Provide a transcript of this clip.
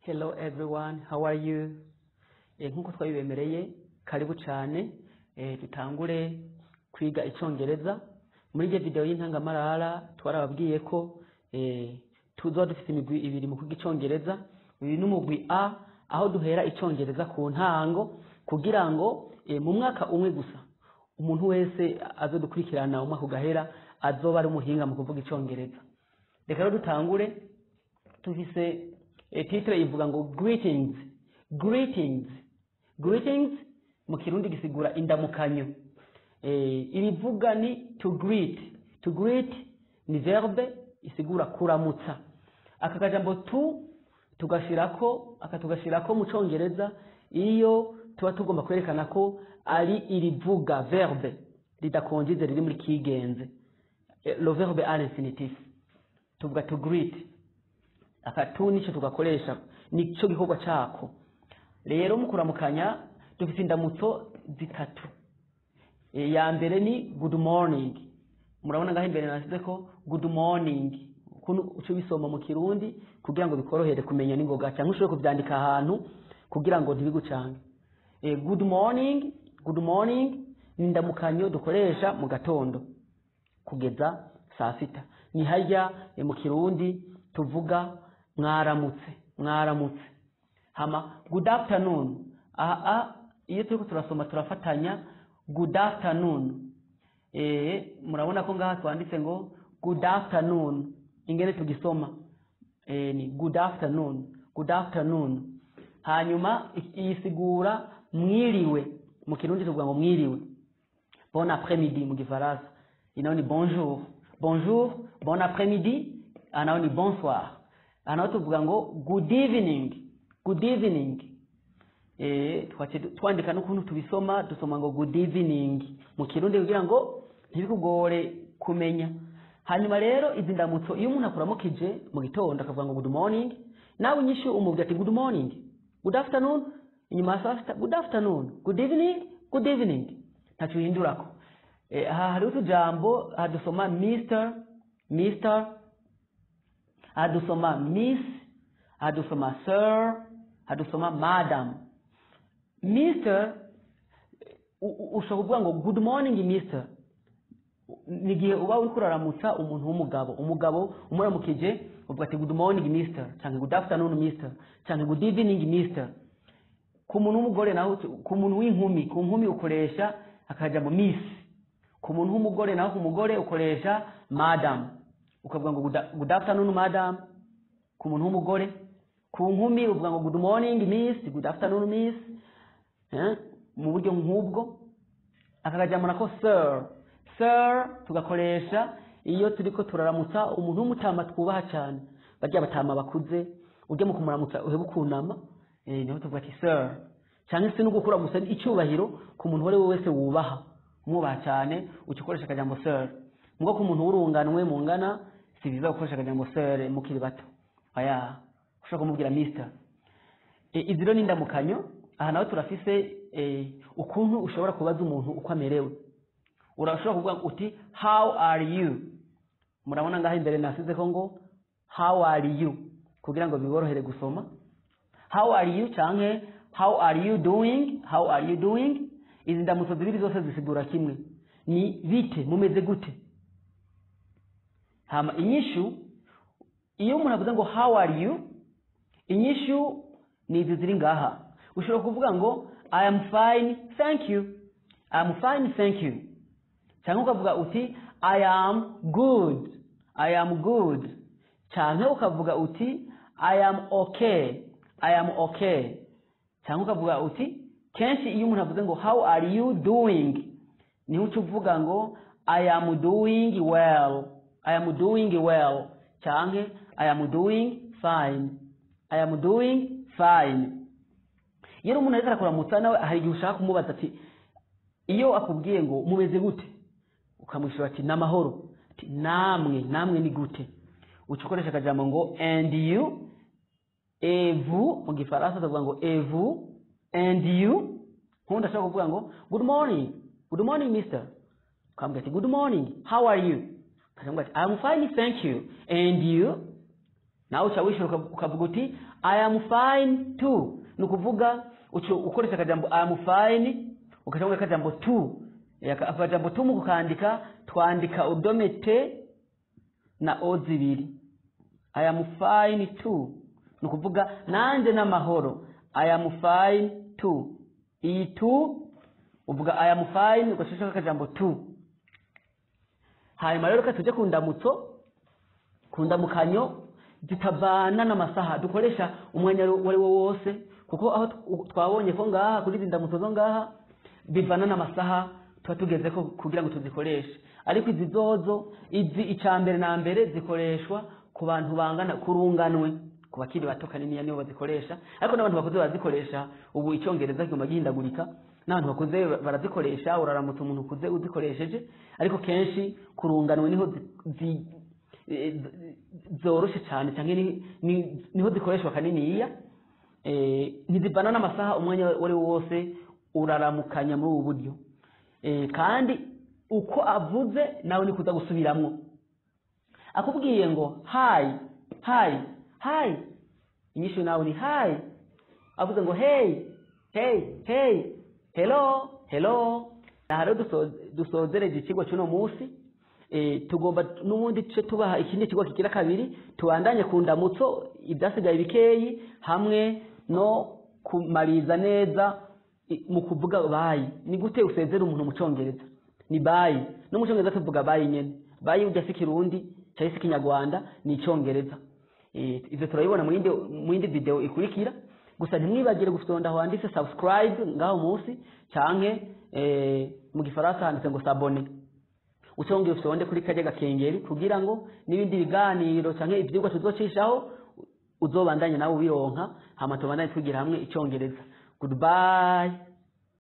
Hello everyone, how are you? Nkuko twabibemereye, karibu cyane, dutangure kwiga Icongereza. Muri iyo video y'intangamarara twarababwiye ko tuzoba dufite imigwi ibiri mu kwiga Icongereza. Uyu ni umugwi A, aho duhera Icongereza ku ntango kugira ngo mu mwaka umwe gusa umuntu wese azodukurikirana umwaka ugahera azoba ari umuhinga mu kuvuga Icongereza. Reka rero dutangure. Tufise titre ivuga ngo "Greetings". Greetings, greetings mu Kirundi gisigura indamukanyo. Irivuga ni "to greet". "To greet" ni verbe isigura kuramutsa. Aka kajambo "to" tugashirako, aka tugashirako mu Congereza iyo tuba tugomba kwerekana ko ari irivuga, verbe ridakonjize, riri muri kigenze. Le verbe à l'infinitif, tuvuga "to greet". Aka "to" nico tugakoresha, nico gikorwa cako. Rero mu kuramukanya dufite indamutso zitatu. Ya mbere ni "good morning". Murabona ngaho imbere nasize ko "good morning", ukuntu uca ubisoma mu Kirundi kugira ngo bikorohere kumenya n'ingoga, cyangwa ushobore kuvyandika ahantu kugira ngo ntibigucange. Good morning, good morning ni indamukanyo dukoresha mu gatondo kugeza saa sita. Ni harya mu Kirundi tuvuga mwaramutse, mwaramutse. Hama "good afternoon", aha iyo turiko turasoma turafatanya "good afternoon". Murabona ko ngaha twanditse ngo "good afternoon". Ingene tugisoma ni "good afternoon", "good afternoon". Hanyuma iyisigura mwiriwe. Mu Kirundi tuvuga ngo mwiriwe, bon après-midi mu Gifaransa. Inaho ni bonjour, bonjour, bon après-midi, aha naho ni bonsoir. Aha naho tuvuga ngo "good evening", "good evening". Twaciye twandika n'ukuntu tubisoma, dusoma ngo "good evening" mu Kirundi kugira ngo ntibikugore kumenya. Hanyuma rero izi ndamutso, iyo umuntu akuramukije mu gitondo akavuga ngo "good morning", nawe inyishu umubwira ati "good morning". "Good afternoon", inyuma ya saa sita, "good afternoon". "Good evening", "good evening", ntacyo uhindurako. Aha hariho utujambo. Aha dusoma "Mr", "Mr", aha dusoma "Miss", aha dusoma "Sir", aha dusoma "Madam". "Mr", ushobora kuvuga ngo "Good morning, Mr." Ni igihe uba uriko uraramutsa umuntu w'umugabo. Umugabo umuramukije uvuga ati "Good morning, Mr." cyangwa "Good afternoon, Mr." cyangwa "Good evening, Mr." Ku muntu w'umugore naho, ku muntu w'inkumi, ku nkumi ukoresha akajambo "Miss". Ku muntu w'umugore naho, ku mugore ukoresha "madam", ukavuga ngo "Good afternoon, madam" ku muntu w'umugore. Ku nkumi uvuga ngo "Good morning, Miss", "Good afternoon, Miss", mu buryo nk'ubwo. Aka kajambo nako "sir", "sir" tugakoresha iyo turiko turaramutsa umuntu w'umutama twubaha cyane, barya batama bakuze, ujya mu kumuramutsa uheba ukunama, niho tuvuga ati "sir". Cyangwa se no gukura gusa icyubahiro ku muntu uwo ari we wese wubaha, umwubaha cyane, uca ukoresha akajambo "sir". Mugo ku muntu w'urunganwe mungana, si byiza gukoresha akajambo "sir" mukiri bato, oya, ushobora kumubwira "mister". Izi rero ni indamukanyo. Aha nawe turafise ukuntu ushobora kubaza umuntu uko amerewe. Urashobora kuvuga uti "How are you?" Murabona ngaho imbere nasize ko ngo "How are you" kugira ngo biborohere gusoma. "How are you" canke "How are you doing?", "How are you doing?" Izi ndamutso zibiri zose zisigura kimwe, ni bite, mumeze gute. Hama inyishu, iyo umuntu avuze ngo "How are you?", inyishu ni izi ziri ngaha. Ushobora kuvuga ngo "I am fine, thank you", "I am fine, thank you", cyangwa ukavuga uti "I am good", "I am good", cyangwa ukavuga uti "I am okay", "I am okay", cyangwa ukavuga uti, kenshi iyo umuntu avuze ngo "How are you doing?", niho uca uvuga ngo "I am doing well", "I am doing well", cyangwa "I am doing fine", "I am doing fine". Iyo rero umuntu ariko arakuramutsa, nawe hari igihe ushaka kumubaza ati, iyo akubwiye ngo mumeze gute, ukamwishyura ati "N'amahoro", ati "Namwe, namwe ni gute?", uca ukoresha akajambo ngo "and you", "et vous". Mu Gifaransa tuvuga ngo "et vous", "and you". Nkundi ashobora kuvuga ngo "Good morning, good morning, mister", ukambwira ati "Good morning, how are you?", ukamubwira ati "I'm fine, thank you, and you?" Nawe uca wishura ukavuga uti "I am fine too." Ni ukuvuga uca ukoresha akajambo "I am fine", ugaca akajambo "too". Akajambo "too" mu kukandika twandika urudome T na O zibiri. "I am fine too" ni ukuvuga nanje n'amahoro. "I am fine too", iyi "too" uvuga "I am fine", ugashishako akajambo "too". Hanyuma rero reka tuje ku ndamutso, ku ndamukanyo zitavana n'amasaha, dukoresha umwanya uwo ari wo wose, kuko aho twabonye ko ngaha kuri izi ndamutso zo ngaha bivana n'amasaha tuba tugeze ko kugira ngo tuzikoreshe. Ariko izi zozo, izi icya mbere na mbere zikoreshwa ku bantu bangana kurunganwe, ku bakiri bato kaniniya nibo bazikoresha, ariko n'abantu bakuze barazikoresha. Ubu Icyongereza kigomba gihindagurika, n'abantu bakuze barazikoresha. Uraramutsa umuntu ukuze uzikoresheje, ariko kenshi kurunganwe niho zoroshe cyane, cyangwa niho zikoreshwa kaniniya. Ntizivana n'amasaha, umwanya uwo ari wo wose uraramukanya muri ubu buryo. Kandi uko avuze nawe ni kuza gusubiramwo. Akubwiye ngo "Hi, hi, hi", inyishu nawe ni "Hi". Avuze ngo "Hey, hey, hey", "Hello, hello". Aha rero dusozereje ikigo cy'uno munsi. Tugomba n'ubundi tuce tubaha ikindi kigo kigira kabiri, tubandanye ku ndamutso ibyasigaye bikeyi, hamwe no kumariza neza mu kuvuga "bye". Ni gute usezera umuntu mu Cyongereza? Ni "bye". No mu Cyongereza tuvuga "bye" nyene. "Bye" ujya si Kirundi cyangwa si Kinyarwanda, ni Icyongereza. Ivyo turabibona mu yindi video ikurikira. Gusa ntimwibagire gufyonda aho handitse "subscribe" ngaho munsi, canke mu Gifaransa handitse ngo "s'abonner". Ucongeye ufyonde kuri karya gakengeri kugira ngo n'ibindi biganiro canke ivyigwa tuzocishaho uzobandanye nawe ubironka, hama tubandanye twigira hamwe Icyongereza. Goodbye.